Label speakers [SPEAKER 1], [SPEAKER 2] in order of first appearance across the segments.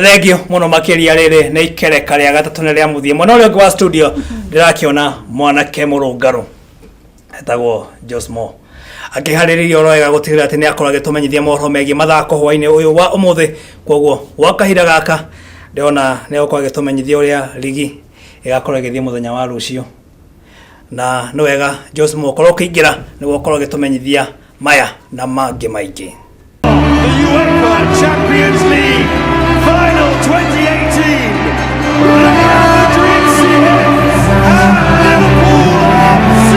[SPEAKER 1] Thengio mũno makĩria. Rĩrĩ nĩ ikereka rĩa gatatũ nĩ rĩa mũthia. Mwena ũrĩa ũngĩ wa studio ndĩrakĩona mwanake mũrũngarũ etagwo Josmo akĩharĩrĩria oro wega gũtigĩrĩra atĩ nĩ akorwo agĩtũmenyithia mohoro megiĩ mathako hwainĩ ũyũ wa ũmũthĩ. Koguo gwa kahinda gaka ndĩrona nĩ egũkorwo agĩtũmenyithia ũrĩa ligi ĩgakorwo ĩgĩthiĩ mũthenya wa rũciũ, na nĩ wega Josmo ũkorwo ũkĩingĩra nĩguo ũkorwo ũgĩtũmenyithia maya na mangĩ maingĩ.
[SPEAKER 2] The UEFA Champions League Final 2018. Real Madrid CF and Liverpool FC.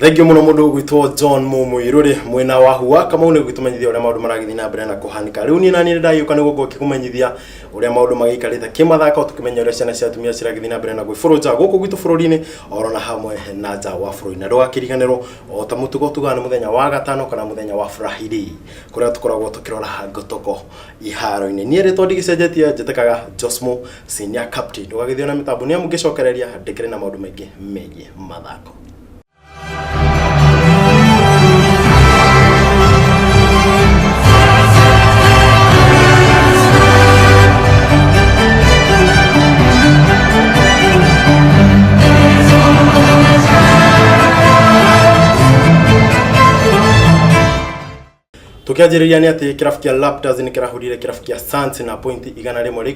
[SPEAKER 3] Thengio muno mundu ugwitwo John Mumuiruri mwena wa Hua Kamau nĩ gwĩtũmenyithia ũrĩa maũndũ maragĩthiĩ na mbere na kũhanĩka. Rĩu niĩ naniĩ nĩndagĩũka nĩguo ngoke kũmenyithia ũrĩa maũndũ magĩikarĩte kĩmathako, tũkĩmenya ũrĩa ciana cia atumia ciragĩthiĩ na mbere na gwĩbũrũnja gũkũ gwitũ bũrũri-inĩ oro na hamwe na nja wa bũrũri. Na ndũgakĩriganĩrwo o ta mũtugo tugaga nĩ mũthenya wa gatano kana mũthenya wa Friday kũrĩa tũkoragwo tũkĩrora ngotoko iharo-inĩ. Niĩ rĩtwa ndigĩcenjetie, njĩtĩkaga Josmo Senior Captain. Ndũgagĩthio na mĩtambo nĩ amu ngĩcokereria ndĩkĩrĩ na maũndũ maingĩ megiĩ mathako. Tukianjĩrĩria nĩ atĩ kĩrabu kĩa Raptors nĩ kĩrahũrire kĩrabu kĩa Suns na pointi 111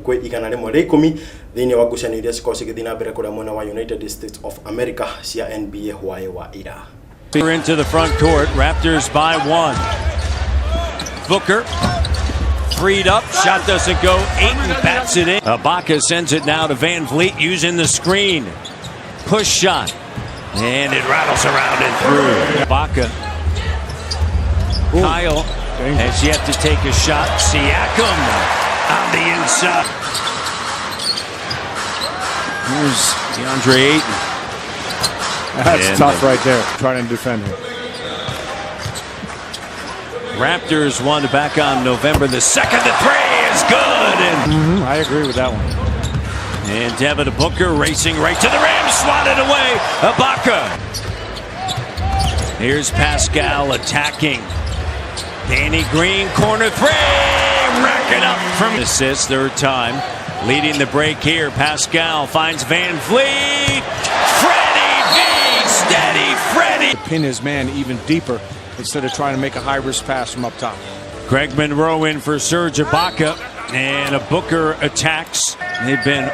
[SPEAKER 3] kwĩ 110 thĩinĩ wa ngucanio iria cikoragwo cigĩthiĩ na mbere kũrĩa mwena wa United States of America cia NBA hwaĩ wa ira.
[SPEAKER 2] Into the front court, Raptors by one. Booker freed up, shot doesn't go. Ayton bats it in. Ibaka sends it now to Van Vliet using the screen. Push shot, and it rattles around and through. Ibaka. Kyle has yet to take a shot. Siakam on the inside. Here's DeAndre Ayton.
[SPEAKER 4] That's
[SPEAKER 2] And
[SPEAKER 4] tough right there, trying to defend him.
[SPEAKER 2] Raptors won back on November the 2nd. The three is good. And
[SPEAKER 4] I agree with that one.
[SPEAKER 2] And Devin Booker racing right to the rim, swatted away. Ibaka. Here's Pascal attacking. Danny Green, corner three, racking up from assist, third time. Leading the break here, Pascal finds Van Vliet. Freddie V, steady Freddie.
[SPEAKER 4] Pin his man even deeper instead of trying to make a high-risk pass from up top.
[SPEAKER 2] Greg Monroe in for Serge Ibaka, and a Booker attacks. They've been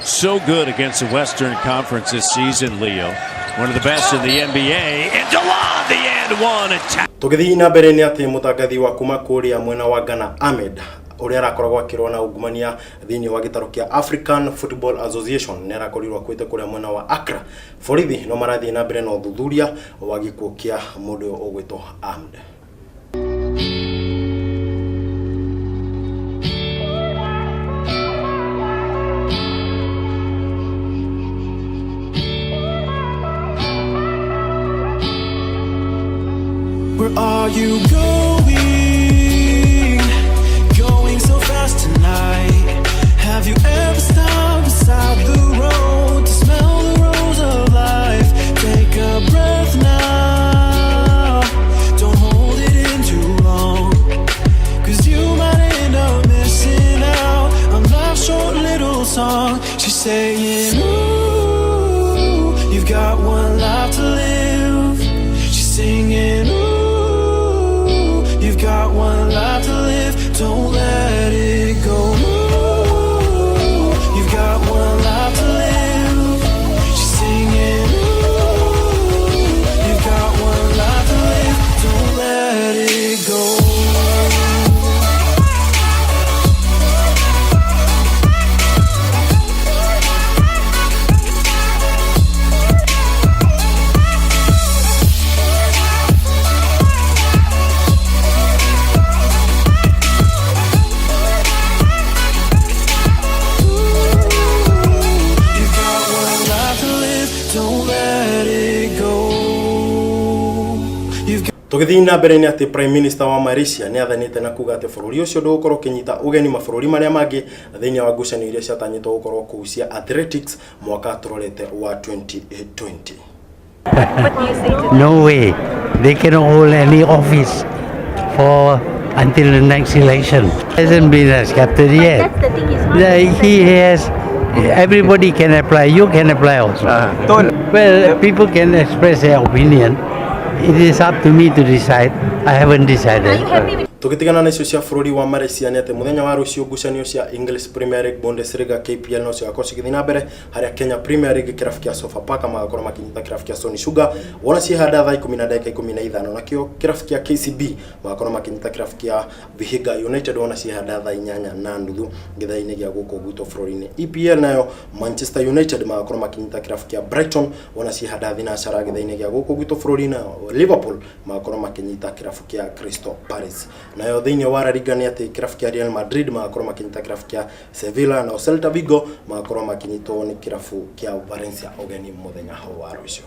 [SPEAKER 2] so good against the Western Conference this season, Leo. One of the best in the NBA. And DeLon, the and one attack.
[SPEAKER 3] Tũgĩthiĩ na mbere nĩ atĩ mũtangathi wa kuma kũrĩa mwena wa Ghana Ahmed ũrĩa arakoragwo akĩrũa na ungumania thĩinĩ wa gĩtarũ kĩa African Football Association nĩ arakorirwo akuĩte kũrĩa mwena wa Accra. Borithi no marathiĩ na mbere na ũthuthuria wa gĩkuũ kĩa mũndũ ũyũ ũgwĩtwo Ahmed.
[SPEAKER 5] Where are you going? Going so fast tonight. Have you ever stopped beside the road to smell the rose of life? Take a breath now. Don't hold
[SPEAKER 3] Tũgĩthiĩ na mbere nĩ atĩ Prime Minister wa Malaysia nĩ athanĩte na kuga atĩ bũrũri ũcio ndũgũkorwo ũkĩnyita ũgeni mabũrũri marĩa mangĩ thĩinĩ wa ngucanio iria ciatanyĩtwo gũkorwo kũu cia athletics mwaka tũrorete wa 2020.
[SPEAKER 6] No way. They cannot hold any office for until the next election. Hasn't been accepted yet.
[SPEAKER 7] That's the thing, it's not
[SPEAKER 6] He has. Everybody can apply. You can apply also. Well, people can express their opinion. It is up to me to decide. I haven't decided.
[SPEAKER 7] Are you happy with
[SPEAKER 3] Tũgĩtigana na icio cia bũrũri wa Malaysia nĩ atĩ mũthenya wa rũciũ ngucanio cia English Premier League, Bundesliga, KPL no cigakorwo cigĩthiĩ na mbere harĩa Kenya Premier League kĩrabu kĩa Sofapaka magakorwo makĩnyita kĩrabu kĩa Sony Sugar wona ciĩhanda thaa 10 na ndagĩka 15, nakĩo kĩrabu kĩa KCB magakorwo makĩnyita kĩrabu kĩa Vihiga United wona ciĩhanda thaa 8 na nuthu gĩthaa-inĩ gĩa gũkũ gwitũ bũrũri-inĩ. EPL nayo Manchester United magakorwo makĩnyita kĩrabu kĩa Brighton wona ciĩhanda thinacara gĩthaa-inĩ gĩa gũkũ gwitũ bũrũri-inĩ, Liverpool magakorwo makĩnyita kĩrabu kĩa Crystal Palace. Nayo thĩinĩ wa La Liga nĩ atĩ kĩrabu kĩa Real Madrid magakorwo makĩnyita kĩrabu kĩa Sevilla, na Celta Vigo magakorwo makĩnyitwo nĩ kĩrabu kĩa Valencia ũgeni mũthenya wa rũciũ.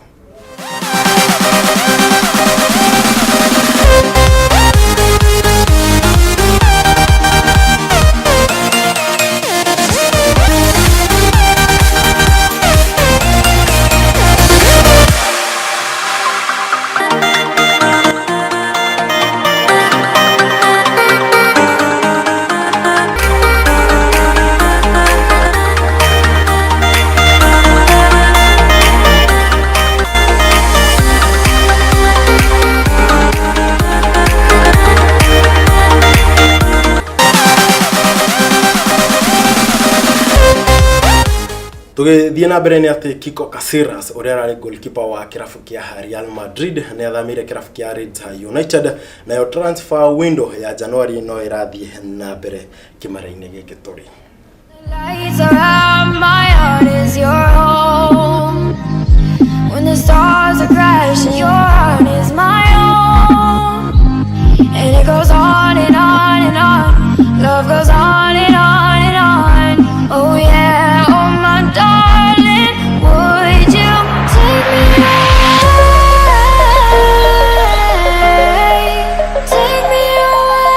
[SPEAKER 3] Tũgĩthiĩ na mbere nĩ atĩ Kiko Casillas ũrĩa ararĩ goalkeeper wa kĩrabu kĩa Real Madrid nĩ athamĩire kĩrabu kĩa Leeds United, nayo transfer window ya January no ĩrathiĩ na mbere kĩmera-inĩ gĩkĩ tũrĩ.
[SPEAKER 8] Lights are out, my heart is your home. When the stars are crashing, your heart is my own. And it goes on and on and on. Love goes on and on and on. Oh yeah, oh my darling, would you take me away? Take me away.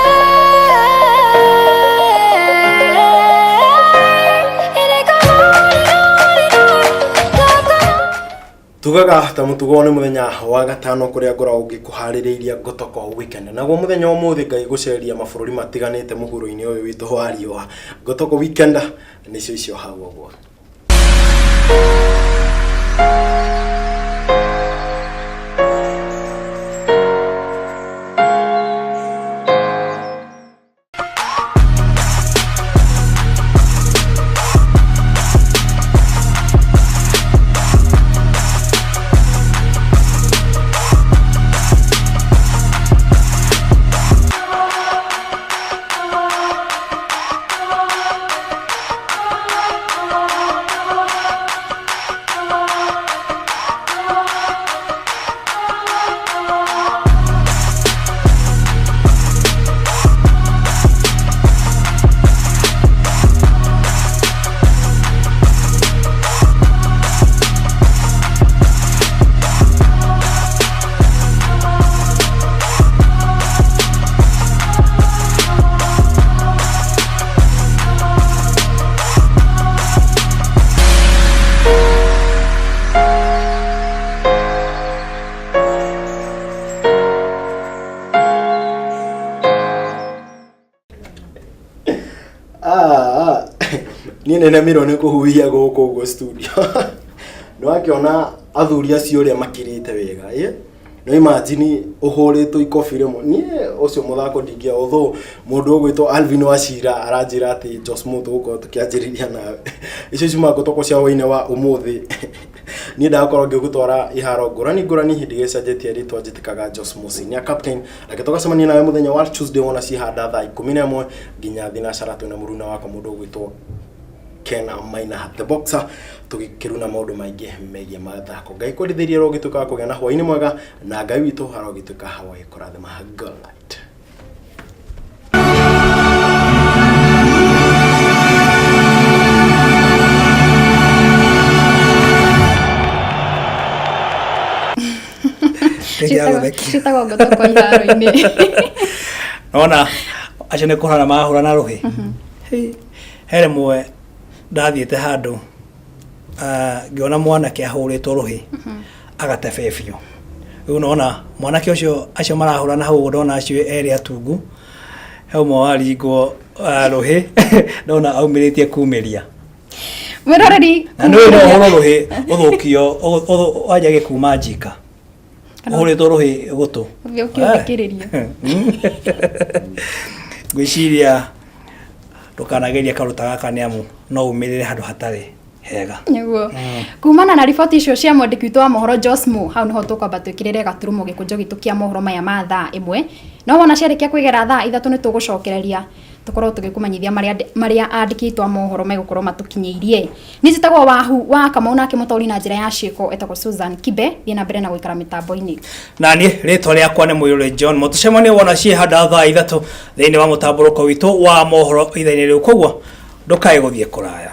[SPEAKER 8] And it goes on and on and on. Love goes on.
[SPEAKER 3] Tugaga ta mutugo nĩ mũthenya wa gatano kũrĩa ngoragwo ngĩkũharĩrĩiria ngotoko weekend, naguo mũthenya wa ũmũthĩ ngai gũceria mabũrũri matiganĩte mũhuro-inĩ ũyũ witũ wa riũa. Ngotoko weekend nĩcio icio hau ũguo. Niĩ nĩnemirwo nĩ kũhuhia gũkũ ũguo studio. Nĩ wakĩona athuri acio ũrĩa makirĩte wega ĩ? No imagine ũhũrĩtwo ikobi rĩmwe. Niĩ ũcio mũthako ndingĩa, although mũndũ ũgwĩtwo Alvin Wachira aranjĩra atĩ Josmo tũgũkorwo tũkĩanjĩrĩria nawe. Icio ciuma ngũtoko cia hwaĩ-inĩ wa ũmũthĩ. Niĩ ndakorwo ngĩgũtwara iharo ngũrani ngũrani hĩndĩ ĩrĩa cenjetie rĩtwa njĩtĩkaga Josmo Senior Captain. Reke tũgacemania nawe mũthenya wa Tuesday wona cihanda thaa 11 nginya thinacara twĩna mũruna wakwa mũndũ ũgwĩtwo Ken Maina the Boxer tũgĩkĩruna maũndũ maingĩ megiĩ mathako. Ngai kwendithĩrie arogĩtuĩka wa kũgĩa na hwaĩ-inĩ mwega na Ngai witũ arogĩtuĩka wa gũkũrathima. Good night.
[SPEAKER 1] Ndĩragũthekia.
[SPEAKER 7] Ciĩtagwo ngotoko iharo-inĩ.
[SPEAKER 1] Nona acio nĩ kũhũrana marahũrana rũhĩ. Hĩ, he rĩmwe ndathiĩte handũ ah, ngĩona mwanake ahũrĩtwo rũhĩ agatebebio. Rĩu nona mwanake ũcio acio marahũrana hau ũguo ndona acio erĩ atungu he ũmwe waringwo ah, rũhĩ ndona aumĩrĩtie kumĩria.
[SPEAKER 7] Mwĩroreri
[SPEAKER 1] Na nĩ no ũhũrwo rũhĩ ũthũkio wanja gĩkuma njika. Ũhũrĩtwo rũhĩ gũtũ.
[SPEAKER 7] Ũthiĩ ũkĩũthikĩrĩria.
[SPEAKER 1] Ngwĩciria ndũkanagerie kaũndũ ta gaka nĩ amu no umĩrĩre handũ hatarĩ hega.
[SPEAKER 7] Nĩguo. Kumana na riboti icio cia mwandĩki witũ wa mohoro Josmo, hau niho tũkwamba twĩkĩrĩre gaturumo gĩkũnjo gitũ kĩa mohoro maya ma thaa ĩmwe. No wona ciarĩkia kwĩgera thaa ithatũ nĩ tũgũcokereria tũkorwo tũgĩkũmenyithia marĩa marĩa andĩki aitũ a mohoro megũkorwo matũkinyĩirie. Niĩ njĩtagwo Wahu wa Kamau nake mũtaũri na njĩra ya ciĩko etagwo Susan Kibe. Thiĩ na mbere na gũikara mĩtambo-inĩ.
[SPEAKER 1] Na niĩ rĩtwa rĩakwa nĩ Mũirũrĩ John. Mũtũcemanie wona ciĩ handũ thaa ithatũ thĩinĩ wa mũtambũrũko witũ wa mohoro ithaa-inĩ rĩu, koguo ndũkae gũthiĩ kũraya.